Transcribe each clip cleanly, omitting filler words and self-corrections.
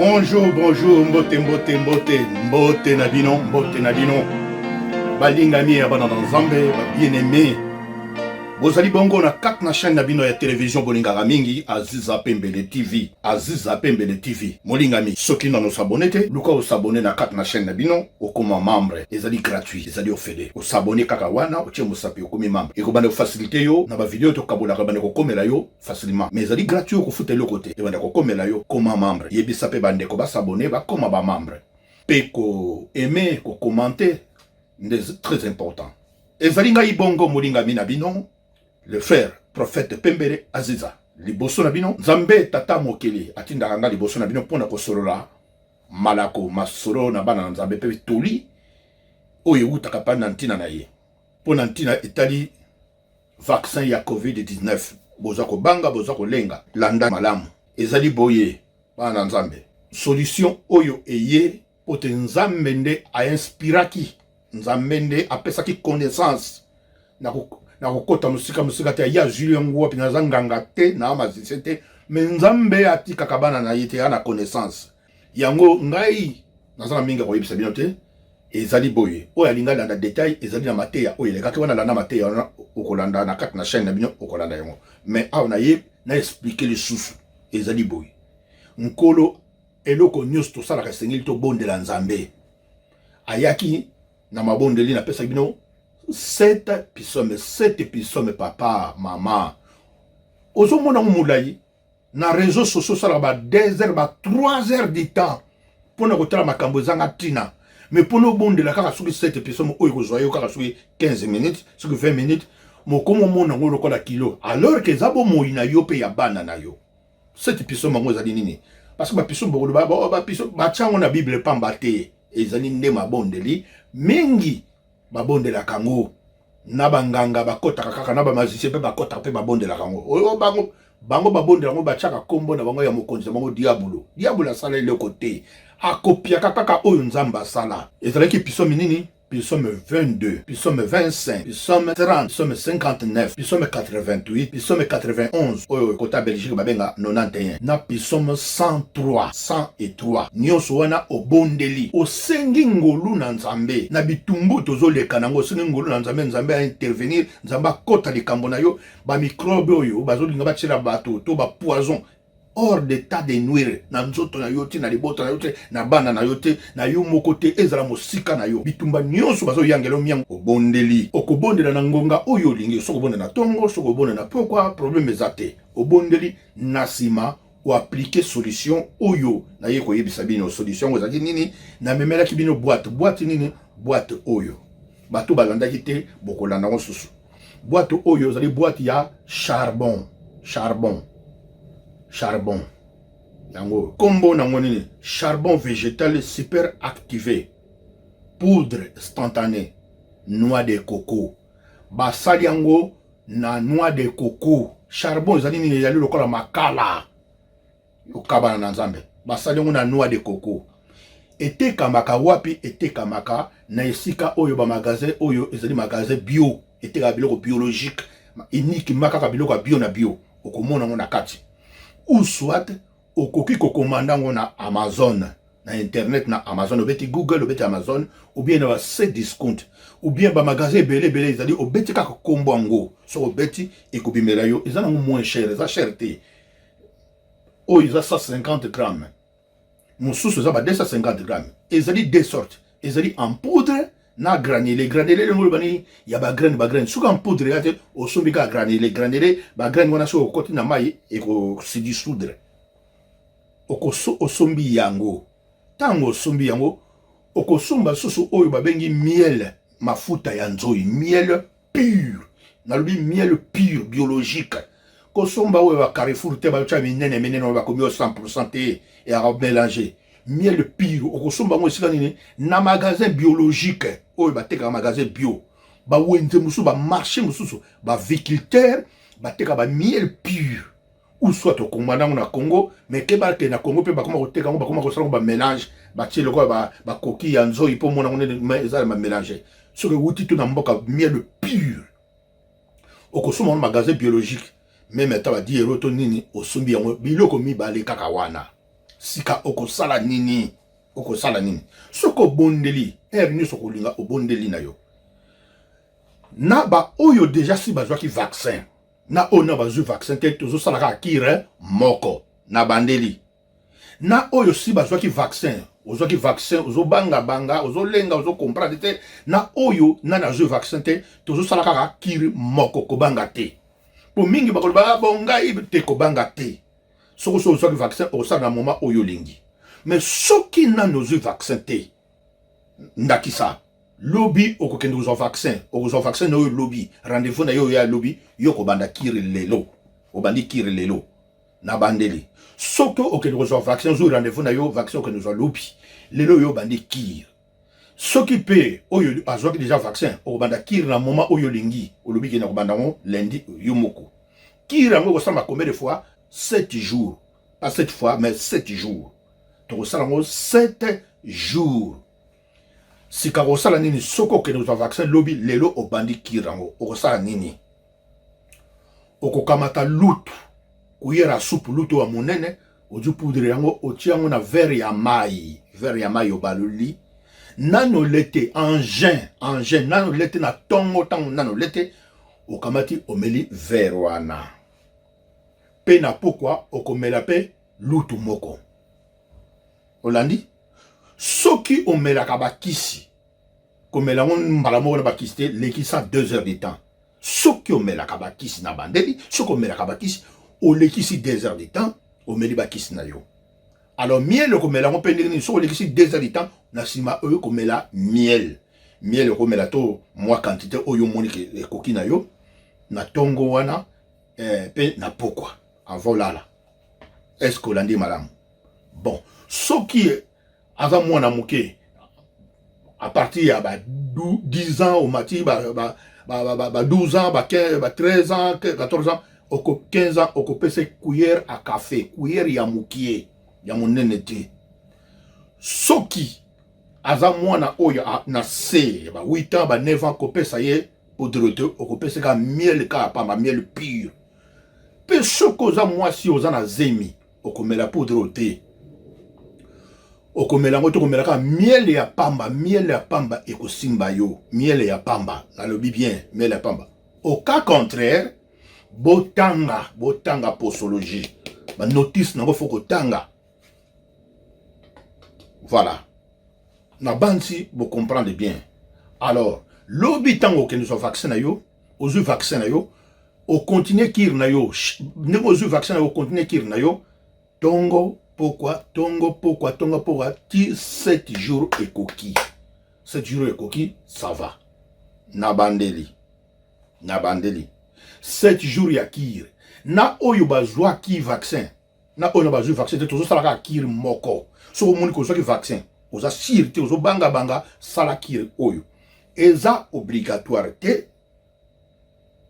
Bonjour, bonjour, mbote, mbote, mbote, mbote na bino, mbote na bino. Balingami ya bana na Nzambe, ba bien-aimés. Bozali bongo na kati na chaîne na bino ya television bolingaka mingi Aziza Pembele TV. Aziza Pembele TV. Molingami, soki nano s'abonner te, luka os'abonner na kati na chaîne na bino, okoma membre. Ezali gratuit, ezali ofele. Os'abonner kaka wana, otie mosapi okomi membre. Ekobanda kofaciliter yo na ba video tokabolaka banda kokomela yo facilement. Mais ezali gratuit, okofuta eloko te. Ebanda kokomela yo, koma membre. Yebisa pe bandeko ba s'abonner, bakoma ba membre. Pe ko aimer, ko commenter, nde très important. Ezali ngai bongo molingami na bino, le frère prophète Pembele Aziza. Liboso na bino, Nzambe Tata Mokeli atindaka ngai liboso na bino mpo na kosolola malako masolo na bana na Nzambe mpe toli oyo ewutaka mpa na ntina na ye mpo na ntina etali vaccin ya COVID-19. Boza kobanga, boza kolenga, landa malamu. Ezali boye bana na Nzambe, solution oyo eye mpo te Nzambe nde ainspiraki, Nzambe nde apesaki connaissance na kokota mosika mosika te. Ye azwili yango wapi? Naza nganga te, na magicien te, me Nzambe atikaka bana na ye te, ya na connaissance yango. Ngai naza na mingi ya koyebisa bino te. Ezali boye, oyo alingi alanda detail, ezali na mateya oyo elekaki wana. Landa mateya wana, okolanda na kati na chaîne na bino, okolanda yango. Mais awa na ye na expliquer lisusu. Ezali boye, Nkolo, eloko nyonso tosalaka esengeli tobondela Nzambe. Ayaki na mabondeli, napesaki bino 7 psaume, 7 psaume. Papa, mama, ozomona ngo molai na réseau sociaux, osalaka ba 2 heures, ba 3 heures du temps mpona kotala makambo ezanga ntina, mais mpona obondela kaka soki 7 psaume oyo ekozwa yo kaka soki 15 minutes, soki 20 minutes, mokomo omona yango lokola kilo, alors que eza bomoi na yo mpe ya bana na yo. 7 psaume yango ezali nini? Parce que bapsaume, bokoloba bapsaume batia yango na Bible pamba te. Ezali nde mabondeli mingi babondelaka yango na banganga, bakɔtaka kaka na bamagicien mpe bakɔtaka mpe babondelaka yango. Oyo bango babondela yango, batiaka nkombo na bango ya mokonzi na bango diabolo. Diabolo asala eloko te, akopiaka kaka oyo Nzambe asala. Ezalaki psaume nini? Psaume 22, psaume 25, psaume 30, psaume 59, psaume 88, psaume 91 oyo ekota Belgique babenga 91, na psaume 103, 103. Nyonso wana obondeli, osengi ngolu na Nzambe na bitumbu tozoleka nango, osengi ngolu na Nzambe, Nzambe aintervenir, Nzambe akota likambo na yo. Bamicrobe oyo bazolinga batiela bato to bapoison hors d'état de nuire na nzoto na yo te, na libota na yo te, na bana na yo te, na yo moko te, ezala mosika na yo. Bitumba nyonso bazoyangela miango, obondeli. Okobondela na ngonga oyo olingi, soki obondela na ntongo, soki obondela na pokwa, problème eza te. Obondeli, na nsima oappliquer solution oyo naye koyebisa bino. Solution yango ezalaki nini? Namemelaki bino boîte. Boîte nini? Boîte oyo bato balandaki te, bokolanda yango susu. Boîte oyo ezali boîte ya charbon. Charbon, charbon yango nkombo nango nini? Charbon végétal super activé, poudre instantanée, noix de coco. Basali yango na noix de coco. Charbon ezali nini? Ezali lokola makala. Okabana na Nzambe, basali yango na noix de coco. Etekamaka wapi? Etekamaka na esika oyo bamagasin oyo ezali magasin bio, etekaka biloko biologique uniquement, kaka biloko ya bio na bio. Okomona yango na kati, ou soit okoki kocommander yango na Amazon, na internet, na Amazon. Obeti Google, obeti Amazon, ou bien na ba Cdiscount, ou bien bamagasin ebele ebele ezali. Obeti kaka nkombo yango, soki obeti ekobimela yo. Eza nango moins cher, eza cher te. Oyo eza 150 gramme, mosusu eza ba 250 gramme. Ezali deux sortes, ezali en poudre na granulé. Granulé elingi oloba nini? Ya bagraine, bagraine. Soki en poudre ya te, osombi kaka granulé. Granulé, bagraine wana soki okoti na mai ekose dissoudre. Osombi yango, ntango osombi yango, okosomba susu oyo babengi miel, mafuta ya nzoi, miel pur. Nalobi miel pur biologique. Kosomba oyo ba Carrefour te, batya minene minene oyo bakomi oyo 100 te, eyaka mélange. Miel pur okosomba yango esika nini? Na magasin biologique oyo batekaka, magasin bio, bawenze mosusu, bamarché mosusu, baaviculteur bateka bamiel pur. Ou soit okongba nango na Congo, mais ke bakende na Congo mpe bakoma koteka yango, bakoma kosala yango bamélange, batie lokola bakoki ya nzoi mpo omona yango nde eza na bamélange. Soki ewuti to na mboka, miel pur okosomba yango magasin biologique, même ata ba 10 euro to nini, osombi yango. Biloko mibale kaka wana. Sika okosala nini? Okosala nini soki obondeli heure nyonso kolinga obondeli na yo na baoyo deja si bazwaki vaccin na oyo na bazwi vaccin te, tozosala kaka cure moko na bandeli. Na oyo si bazwaki vaccin, ozwaki vaccin, ozobangabanga, ozolenga, ozocomprendre te, na oyo nani azwi vaccin te, tozosala kaka cure moko. Kobanga te, po mingi bakoloba ah, bon ngai te. Kobanga te, soki oso ozwaki vaccin, okosala na moment oyo olingi. Mais soki nani ozwi vaccin te, ndakisa lobi okokende kozwa vaccin, okozwa vaccin na oyo lobi, rendez-vous na yo oyo ya lobi, yo kobanda cure lelo. Obandi cure lelo na bandeli. Soki okende kozwa vaccin, ozwi rendez-vous na yo vaccin, okende kozwa lobi, lelo oyo obandi cure. Soki mpe oyo azwaki deja vaccin, okobanda cure na moment oyo olingi. Olobi kende kobanda yango lundi, yo moko. Cure yango ekosala combien de fois? 7 jours. Pas 7 fois, mais 7 jours. Tokosala yango 7 jours. Sika kosala nini soki okende kozwa vaccin lobi, lelo obandi cure yango? Okosala nini? Okokamata lutu, cuillère ya supu, lutu ya monene, ozwi poudre yango, otie yango na verre ya mai. Verre ya mai, obaloli nano lete en jeun, en jeun nano lete na ntongo. Ntango nano lete, okamati, omeli verre wana, mpe na pokwa okomela mpe lutu moko. Olandi? Soki omelaka bakisi, komela yango mbala moko na bakisi te, lekisa 2 heures de temps. Soki omelaka bakisi na bandeli, soki omelaka bakisi, olekisi 2 heures de temps, omeli bakisi na yo. Alors miel, okomela yango mpe ndenge nini? Soki olekisi 2 heures de temps, na nsima oyo komela miel. Miel okomela to mwa quantité oyo omoni ekoki na yo na ntongo wana mpe na pokwa avant olala. Est ce que olandi malamu? Bon, soki aza mwana moke, à partir ya ba 10 ans, omati ba 12 ans, ba 15, ba 13 ans, 14 ans, oko 15 ans, okopesa cuillère à café, cuillère ya mokie, ya monene te. Soki aza mwana oyo na se ba 8 ans, ba 9 ans, kopesa ye poudre te, okopesa kaka miel, kaka pamba, miel pure. Mpe soki oza mwasi, oza na zemi, okomela poudre te, okomela yango te, okomela kaka miel ya pamba. Miel ya pamba ekosimba yo. Miel ya pamba, nalobi bien, miel ya pamba. Au cas contraire, botanga, botanga posologie, banotice nango, faut kotanga. Voilà, na bansi bocomprendre bien. Alors lobi ntango okende zwa vaccin na yo, ozwi vaccin na yo, ocontinue cure na yo. Ndenge ozwi vaccin na yo, ocontinue cure na yo, tongo pokwa, tongo pokwa, tongo pokwa, ti 7 jours ekoki. 7 jours ekoki, ça va. Na bandeli, na bandeli, 7 jours ya cure. Na oyo bazwaki vaccin, na oyo na bazwi vaccin te, tozosala kaka cure moko. Soki omoni kozwaki vaccin, oza sûr te, ozobangabanga, sala cure oyo. Eza obligatoire te,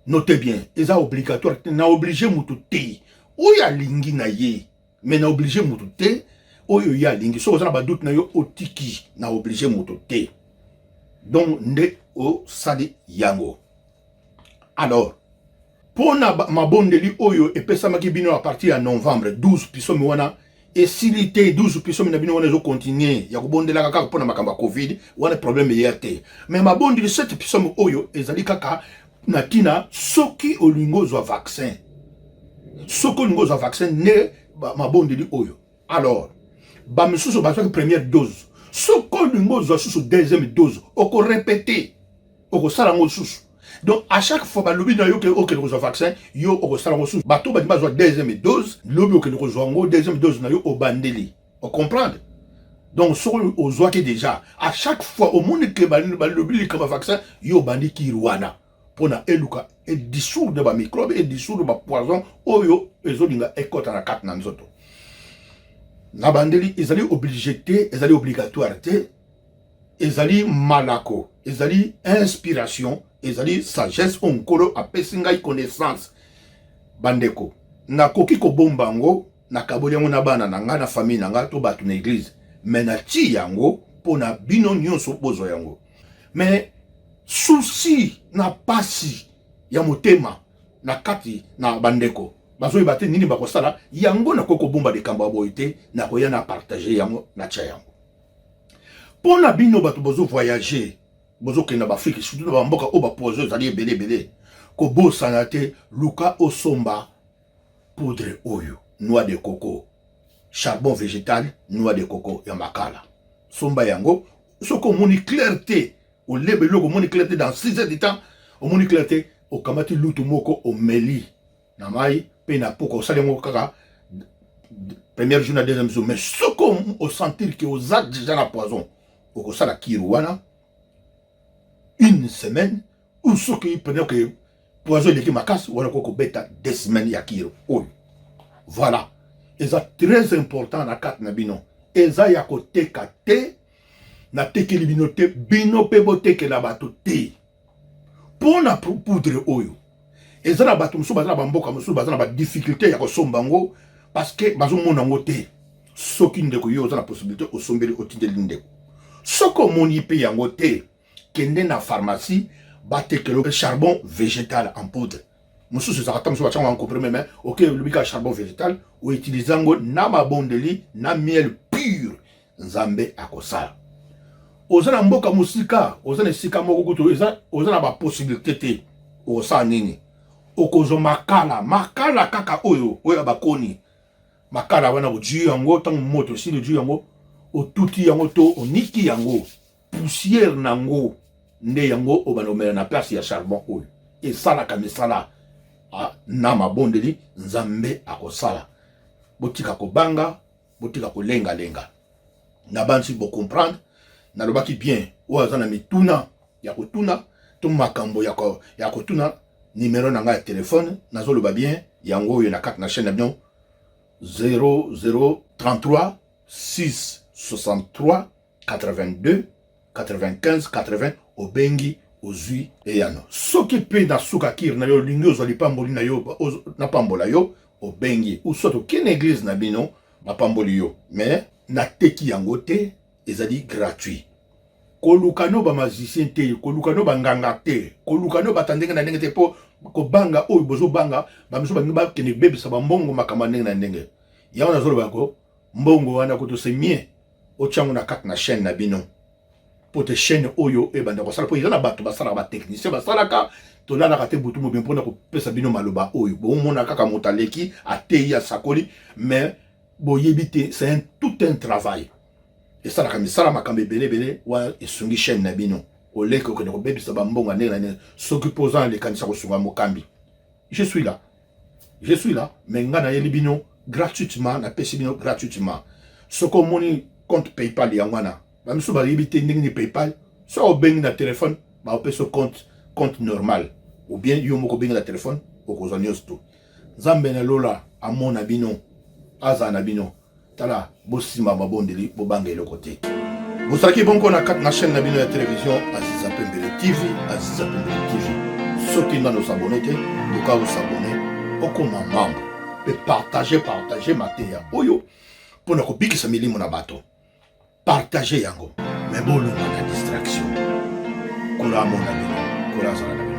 note bien, eza obligatoire te, na oblige motu te. Oyo alingi na ye, mais na oblige motu te. Oyo ye alingi, soki oza na badoute na yo, otiki, na oblige motu te. Donc nde osali yango. Alors mpo na mabondeli oyo epesamaki bino à partir ya novembre 12, psaume wana esili te. 12 psaume na bino wana ezocontinue ya kobondelaka kaka mpona makambo ya Covid wana, problème eya te. Mais mabondeli 7 psaume oyo ezali kaka na ntina soki olingi ozwa vaccin. Soki olingi ozwa vaccin nde mabondeli oyo. Alors bamisusu bazwaki première dose, soki olingi ozwa susu deuxième dose, okorépéter, okosala yango lisusu. Donc à chaque fois balobi na yo ke okende kozwa vaccin, yo okosala yango susu. Bato balingi bazwa deuxième dose, lobi okende kozwa yango deuxième dose na yo, obandeli, ocomprendre. Donc soki ozwaki déjà, à chaque fois omoni ke balobi likambo ya vaccin, yo obandi cure wana mpona eluka edissoudre bamicrobe, edissoudre bapoison oyo ezolinga ekɔta na kati na nzoto. Na bandeli, ezali obligé te, ezali obligatoire te, ezali malako, ezali inspiration, ezali sagesse oyo Nkolo apesi ngai, connaissance. Bandeko, nakoki kobomba yango, nakaboli yango na bana na ngai, na famille na ngai, to bato na église, mais natii yango mpo na bino nyonso bozwa yango. Mais souci na pasi ya motema na kati na bandeko. Bazoyeba te nini bakosala yango. Nakoki kobomba likambo ya boye te, nakoya na partage yango, natya yango mpo na bino bato bozovoyage, bozokende na baAfrike, surtout na bamboka oyo bapoison ezali ebele ebele. Kobosana te, luka osomba poudre oyo, noix de coco, charbon végétal, noix de coco ya makala. Somba yango. Soki omoni clair te, oleba eloko, omoni clair te, dans 6 heures du temps omoni clair te, okamati lutu moko, omeli na mai mpe na poko. Osali yango kaka première jour na deuxième jour. Mais soki osentir ke oza déjà na poison, okosala cure wana une semaine, ou soki pene ke poison eleki makasi wana, okoki kobeta 2 semaines ya cure oyo. Voilà, eza très important na kati na bino. Eza ya koteka te, natekeli bino te, bino mpe botekela bato te. Mpo na poudre oyo, eza na bato mosusu baza na bamboka mosusu, baza na badifficulté ya kosomba yango parce que bazomona yango te. Soki ndeko yo oza na possibilité, osombeli, otindeli ndeko. Soki omoni mpe yango te, kende na pharmacie, batekelo charbon végétal en poudre. Mosusu ezalaka ta mosusu batiango en comprimé, mais oke, olobi kaka charbon végétal, outilize yango na mabondeli na miel pure, Nzambe akosala. Oza na mboka mosika, oza na esika moko kutu oza na bapossibilité te, okosala nini? Okozwa makala, makala kaka oyo oyo ya bakoni. Makala wana, ojui yango, ntango moto esili, ojui yango, otuti yango to oniki yango, poussière nango nde yango obanda komela na place ya charbon oyo. Esalaka misala na mabondeli, Nzambe akosala. Botika kobanga, botika kolengalenga. Na bansi bocomprendre nalobaki bien. Oyo aza na mituna ya kotuna to makambo ya kotuna, numero na ngai ya telefone, nazoloba bien, yango oyo na kati na chaîne na bino: 0033 663 82 95 80. Obengi, ozwi eyano. Soki mpe na suka cure na yo, olingi ozwa lipamboli na yo, napambola yo, obengi, ou soit okende église na bino, bapamboli yo. Mais nateki yango te, ezali gratuit. Koluka no bamagicien te, koluka no banganga te, koluka no bato ndenge na ndenge te, mpo kobanga oyo bozobanga, bamisu balingi bakende bebisa bambongo, makambo ya ndenge na ndenge. Yango nazoloba ko mbongo wana kutu c'est mieux otyango na kati na chaîne na bino, mpo te chaîne oyo ebanda kosala, mpo eza na bato basalaka, batechnicien basalaka. Tolalaka te butu mobimba mpona kopesa bino maloba oyo. Bomona kaka moto aleki, ateyi, asakoli, mais boyebi te, c'est tout un travail. Esalaka misala, makambo ebele ebele wana esungi chaîne na bino. Oleki okende kobebisa bambongo ndenge na ndenge. Soki mpo oza na likanisa kosunga mokambi, je suis là, je suis là. Mais nga nayeli bino gratuitement, napesi bino gratuitement. Soki omoni compte PayPal, yango wana. Bamisu bayebi te ndenge ni PayPal. Soki obengi na telefone, baopesa compte normal, ou bien yo moko obengi na telefone, okozwa nyonso to. Nzambe na lola amona bino, azala na bino. Tala, bosimba mabondeli, bobanga eloko te. Bozalaki bongo na kati na chaîne na bino ya télévision Aziza Pembele TV, Aziza Pembele TV. Soki nano os'abonner te, luka os'abonner, okoma membre, mpe partage, partage mateya oyo mpona kobikisa milimo na bato. Partage yango, me bolonga na distraction. Kola amona bino, kola azala na bino.